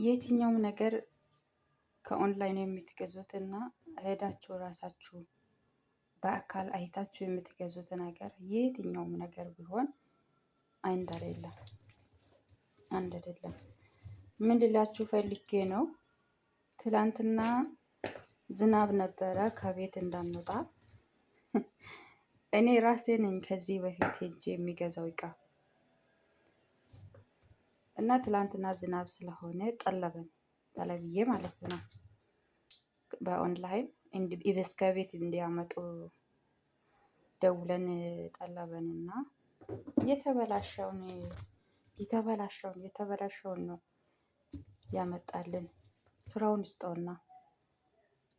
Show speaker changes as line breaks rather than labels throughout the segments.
የትኛውም ነገር ከኦንላይን የምትገዙትና ሄዳችሁ ራሳችሁ በአካል አይታችሁ የምትገዙት ነገር የትኛውም ነገር ቢሆን አንድ አይደለም፣ አንድ አይደለም። ምን ልላችሁ ፈልጌ ነው፣ ትላንትና ዝናብ ነበረ፣ ከቤት እንዳንወጣ እኔ ራሴ ነኝ ከዚህ በፊት ሄጄ የሚገዛው እቃ እና ትላንትና ዝናብ ስለሆነ ጠለበን ጠለብዬ ማለት ነው። በኦንላይን እስከ ቤት እንዲያመጡ ደውለን ጠለበንና የተበላሸውን የተበላሸውን የተበላሸውን ነው ያመጣልን። ስራውን ይስጠውና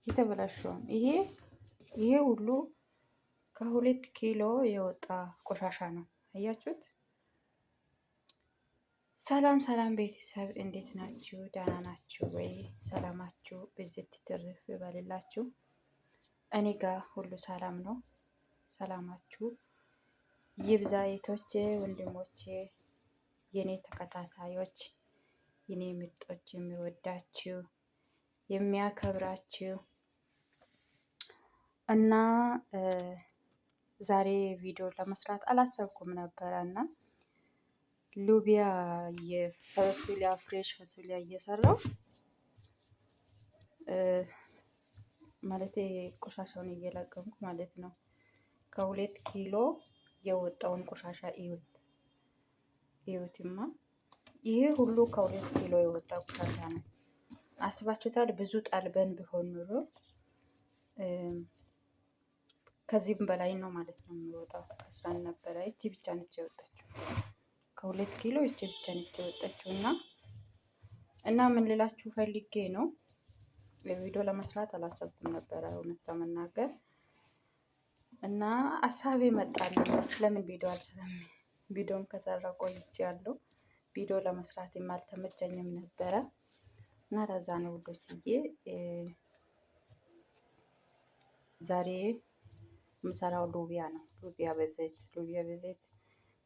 የተበላሸውን ይሄ ሁሉ ከ2 ኪሎ የወጣ ቆሻሻ ነው። አያችሁት? ሰላም ሰላም ቤተሰብ እንዴት ናችሁ? ደህና ናችሁ ወይ? ሰላማችሁ ብዝት ትርፍ ይበልላችሁ። እኔ ጋር ሁሉ ሰላም ነው። ሰላማችሁ ይብዛ። እህቶቼ ወንድሞቼ፣ የኔ ተከታታዮች፣ የኔ ምርጦች፣ የሚወዳችሁ የሚያከብራችሁ እና ዛሬ ቪዲዮ ለመስራት አላሰብኩም ነበረ እና ሉቢያ የፈሱሊያ fresh ፈሱሊያ እየሰራው ማለት ቆሻሻውን እየለቀምኩ ማለት ነው። ከ2 ኪሎ የወጣውን ቆሻሻ እዩት፣ እዩትማ። ይሄ ሁሉ ከ2 ኪሎ የወጣ ቆሻሻ ነው። አስባችሁታል? ብዙ ጠልበን ቢሆን ኑሮ ከዚህም በላይ ነው ማለት ነው የሚወጣው። አስራን ነበረ። እቺ ብቻ ነች የወጣችው ከ2 ኪሎ እቺ ብቻ ነች የወጣችው። እና ምን ልላችሁ ፈልጌ ነው ቪዲዮ ለመስራት አላሰብኩም ነበረ እውነት ለመናገር እና አሳቤ መጣልኝ። ለምን ቪዲዮ አልሰራም? ቪዲዮም ከሰራ ቆይቼ ያለው ቪዲዮ ለመስራት አልተመቸኝም ነበረ እና ለዛ ነው ውዶችዬ ዛሬ የምሰራው ሎቢያ ነው። ሎቢያ በዘይት፣ ሎቢያ በዘይት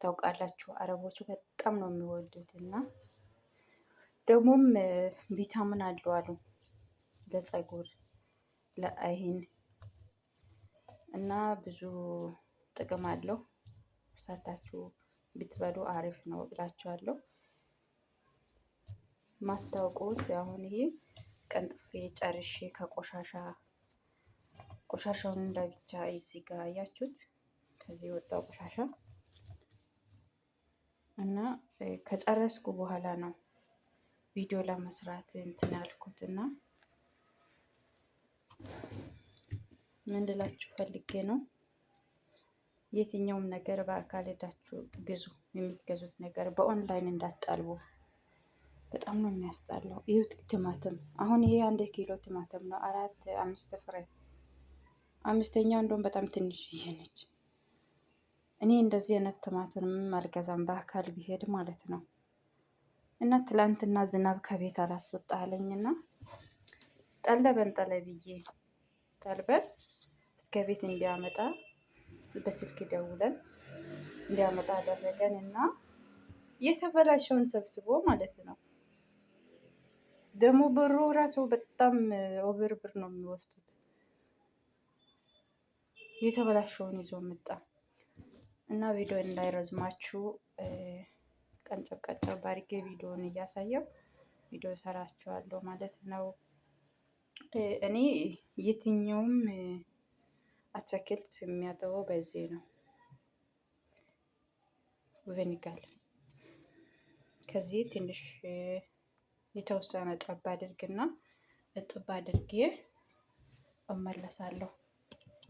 ታውቃላችሁ፣ አረቦቹ በጣም ነው የሚወዱት እና ደግሞም ቪታሚን አለው አሉ ለፀጉር፣ ለአይን እና ብዙ ጥቅም አለው። ሰርታችሁ ብትበሉ አሪፍ ነው እላችኋለሁ። ማታውቁት አሁን ይሄ ቀንጥፌ ጨርሼ ከቆሻሻ ቆሻሻውን ለብቻ እዚህ ጋር አያችሁት፣ ከዚህ የወጣው ቆሻሻ እና ከጨረስኩ በኋላ ነው ቪዲዮ ለመስራት እንትን ያልኩት እና ምን ልላችሁ ፈልጌ ነው፣ የትኛውም ነገር በአካል ሄዳችሁ ግዙ። የምትገዙት ነገር በኦንላይን እንዳትጠልቡ። በጣም ነው የሚያስጠላው። ይሁት ቲማቲም አሁን ይሄ 1 ኪሎ ቲማቲም ነው፣ አራት አምስት ፍሬ፣ አምስተኛው እንደውም በጣም ትንሽዬ ነች። እኔ እንደዚህ አይነት ቲማቲምም አልገዛም በአካል ቢሄድ ማለት ነው። እና ትላንትና ዝናብ ከቤት አላስወጣ አለኝና ጠለበን ጠለብዬ ጠልበን እስከ ቤት እንዲያመጣ በስልክ ደውለን እንዲያመጣ አደረገን እና የተበላሸውን ሰብስቦ ማለት ነው። ደግሞ ብሩ ራሱ በጣም over ብር ነው የሚወስዱት። የተበላሸውን ይዞ መጣ እና ቪዲዮ እንዳይረዝማችሁ ቀንጨብ ቀንጨብ አድርጌ ቪዲዮውን እያሳየው ቪዲዮ ሰራችኋለሁ ማለት ነው። እኔ የትኛውም አትክልት የሚያጠበው በዚህ ነው፣ ቪኒጋር ከዚህ ትንሽ የተወሰነ ጠብ አድርግና እጥብ አድርጌ እመለሳለሁ።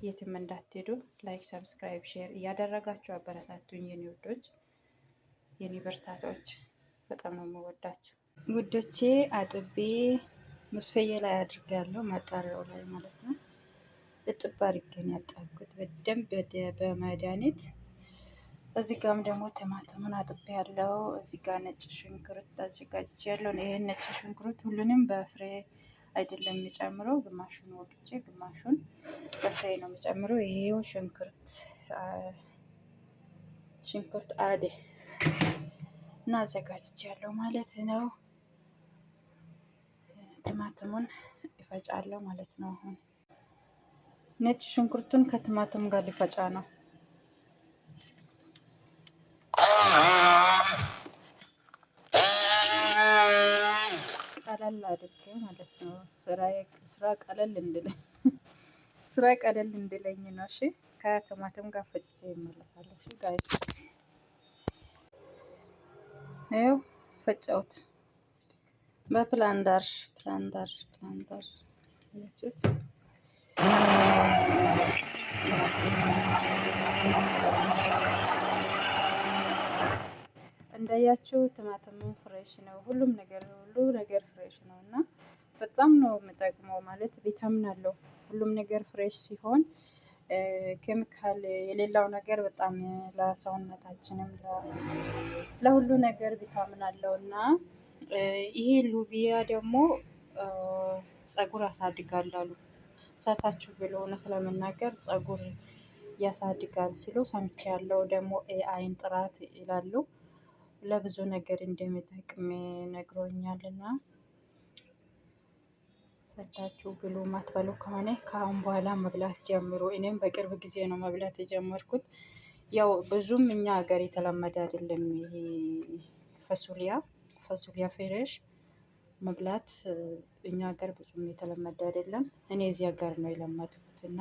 የትም እንዳትሄዱ። Like፣ subscribe፣ share እያደረጋችሁ አበረታቱኝ የኔ ውዶች፣ የኔ ብርታቶች። በጣም ነው የምወዳችሁ ውዶቼ። አጥቤ መስፈዬ ላይ አድርጌያለሁ፣ ማጣሪያው ላይ ማለት ነው። እጥብ አድርጌ ነው ያጠብኩት በደንብ በመድኃኒት። እዚህ ጋም ደግሞ ቲማቲሙን አጥቤ ያለው፣ እዚህ ጋር ነጭ ሽንኩርት አዘጋጅቼ ያለው። ይሄን ነጭ ሽንኩርት ሁሉንም በፍሬ አይደለም የሚጨምረው፣ ግማሹን ወቅጬ ግማሹን በፍሬ ነው የሚጨምረው። ይሄው ሽንኩርት አዴ እና አዘጋጅቼ ያለው ማለት ነው። ቲማቲሙን እፈጫለሁ ማለት ነው። አሁን ነጭ ሽንኩርቱን ከቲማቲም ጋር ሊፈጫ ነው። ቀለል አድርጌ ማለት ነው። ስራ ቀለል እንድለኝ ስራ ቀለል እንድለኝ ነው። እሺ ከቲማቲም ጋር ፈጭቼ እመለሳለሁ። እሺ guys ይኸው ፈጨሁት በ blender blender blender አያችሁት። እንዳያችሁ ቲማቲሙን fresh ነው። ሁሉም ነገር ሁሉ ነገር fresh ነው እና በጣም ነው የሚጠቅመው። ማለት ቪታሚን አለው ሁሉም ነገር fresh ሲሆን ኬሚካል የሌለው ነገር በጣም ለሰውነታችንም ለሁሉ ነገር ቪታሚን አለው እና ይሄ ሉቢያ ደግሞ ጸጉር ያሳድጋል አሉ። ሰርታችሁ ብሎ እውነት ለመናገር ጸጉር ያሳድጋል ሲሉ ሰምቼ ያለው ደግሞ አይን ጥራት ይላሉ። ለብዙ ነገር እንደሚጠቅም ነግሮኛልና ሰርታችሁ ብሉ። ማትበሉ ከሆነ ከአሁን በኋላ መብላት ጀምሩ። እኔም በቅርብ ጊዜ ነው መብላት የጀመርኩት። ያው ብዙም እኛ ሀገር የተለመደ አይደለም ይሄ فاصوليا فاصوليا fresh መብላት እኛ ሀገር ብዙም የተለመደ አይደለም። እኔ እዚህ ሀገር ነው የለመድኩት እና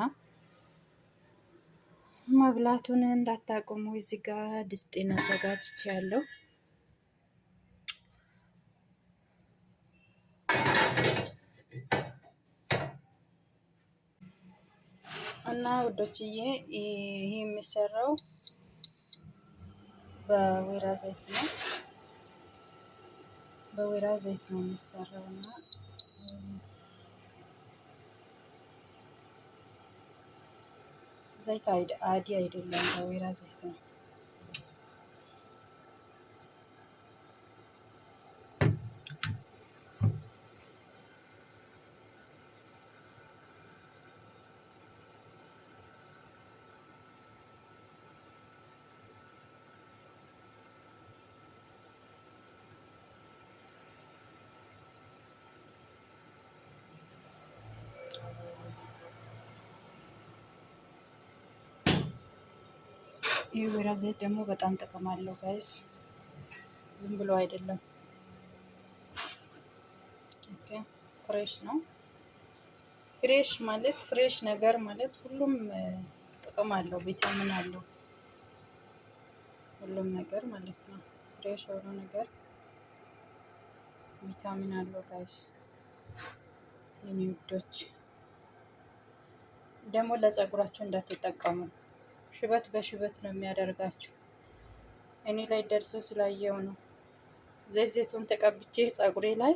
መብላቱን እንዳታቆሙ። እዚህ ጋር ድስጤን አዘጋጅቻለሁ። እና ውዶችዬ ይሄ የሚሰራው በወይራ ዘይት ነው። በወይራ ዘይት ነው የሚሰራው እና ዘይት عادي አይደለም፣ በወይራ ዘይት ነው። ይህ ወይራ ዘይት ደግሞ በጣም ጥቅም አለው guys፣ ዝም ብሎ አይደለም። Okay fresh ነው። Fresh ማለት fresh ነገር ማለት ሁሉም ጥቅም አለው፣ ቪታሚን አለው ሁሉም ነገር ማለት ነው። Fresh የሆነ ነገር ቪታሚን አለው guys። የኔ ውዶች ደግሞ ለጸጉራችሁ እንዳትጠቀሙ ሽበት በሽበት ነው የሚያደርጋችሁ። እኔ ላይ ደርሶ ስላየው ነው። ዘይት ዘይቱን ተቀብቼ ጸጉሬ ላይ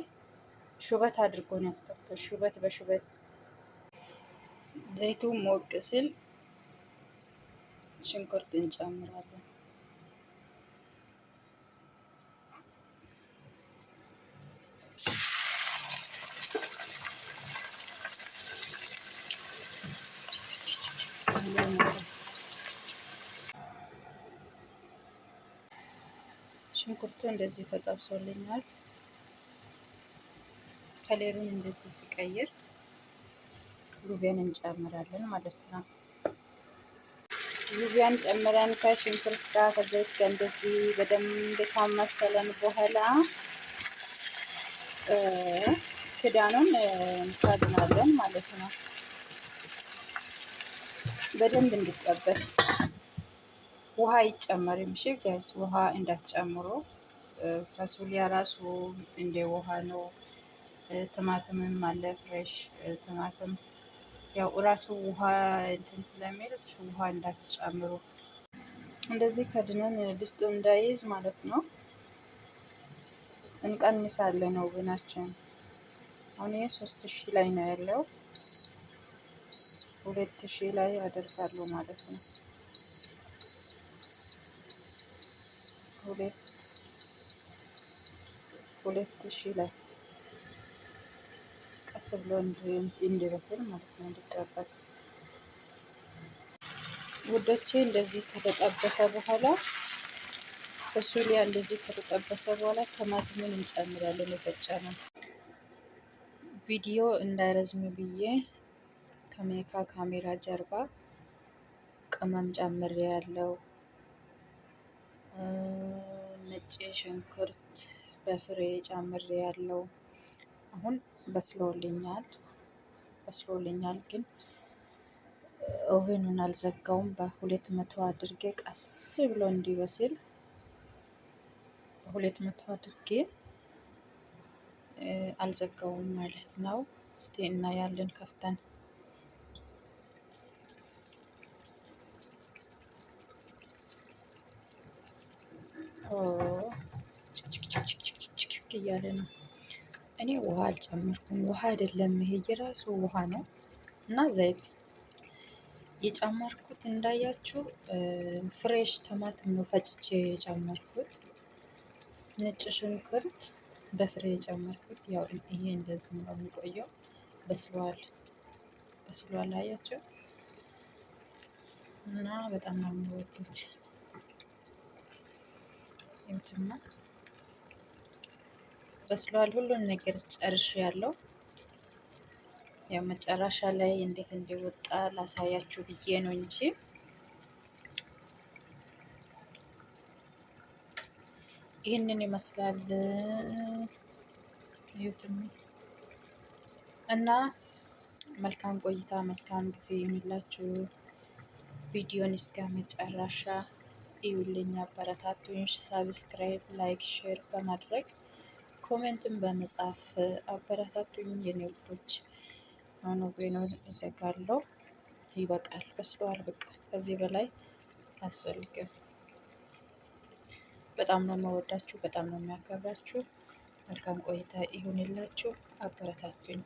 ሽበት አድርጎ ነው ያስቀምጠው። ሽበት በሽበት ዘይቱ ሞቅ ሲል ሽንኩርት እንጨምራለን። ሽንኩርቱ እንደዚህ ተጠብሶልኛል። ከሌሩን እንደዚህ ሲቀይር ሉቢያን እንጨምራለን ማለት ነው። ሉቢያን ጨምረን ከሽንኩርት ጋር ከዘይት ጋር እንደዚህ በደንብ ካመሰለን በኋላ ክዳኑን እንከድናለን ማለት ነው። በደንብ እንዲጠበስ ውሃ አይጨመርም። እሺ guys ውሃ እንዳትጨምሩ። فاصوليا ራሱ እንደ ውሃ ነው። ቲማቲምም አለ fresh ቲማቲም ያው ራሱ ውሃ እንትን ስለሚል ውሃ እንዳትጨምሩ። እንደዚህ ከድነን ድስቱ እንዳይዝ ማለት ነው እንቀንሳለን oven ኣችን። አሁን ይሄ 3000 ላይ ነው ያለው፣ 2000 ላይ አደርጋለሁ ማለት ነው። 2000 ላይ ቀስ ብሎ እንዲበስል ማለት ነው፣ እንዲጠበስ ውዶቼ። እንደዚህ ከተጠበሰ በኋላ فاصوليا እንደዚህ ከተጠበሰ በኋላ ቲማቲሙን እንጨምራለን። የፈጨነው ቪዲዮ እንዳይረዝም ብዬ ካሜራ ጀርባ ቅመም ጨምሬ ያለው ነጭ ሽንኩርት በፍሬ ጨምሬ ያለው አሁን በስሎልኛል በስሎልኛል፣ ግን oven ኑን አልዘጋውም። በ200 አድርጌ ቀስ ብሎ እንዲበስል በ200 አድርጌ አልዘጋውም ማለት ነው። እስቲ እናያለን ከፍተን። ችክችክችክችክ እያለ ነው። እኔ ውሃ አልጨመርኩም። ውሃ አይደለም ይሄ የራሱ ውሃ ነው እና ዘይት የጨመርኩት እንዳያችሁ fresh ቲማቲም ነው ፈጭቼ የጨመርኩት። ነጭ ሽንኩርት በፍሬ የጨመርኩት። ያው ይሄ እንደዚህ ነው የሚቆየው። በስሏል በስሏል፣ አያችሁ እና በጣም ነው የሚወዱት። እንትማ በስሏል። ሁሉን ነገር ጨርሽ ያለው ያው መጨረሻ ላይ እንዴት እንዲወጣ ላሳያችሁ ብዬ ነው እንጂ ይህንን ይመስላል። ይሁትም እና መልካም ቆይታ መልካም ጊዜ ይሁንላችሁ። ቪዲዮን እስከ መጨረሻ እዩልኝ፣ አበረታቱኝ። Subscribe፣ like፣ share በማድረግ comment ን በመጻፍ አበረታቱኝ የኔ ውዶች። አሁን oven ኑን እዘጋለሁ። ይበቃል፣ በስሏል። በቃ ከዚህ በላይ አያስፈልግም። በጣም ነው የምወዳችሁ፣ በጣም ነው የሚያከብራችሁ። መልካም ቆይታ ይሁንላችሁ። አበረታቱኝ።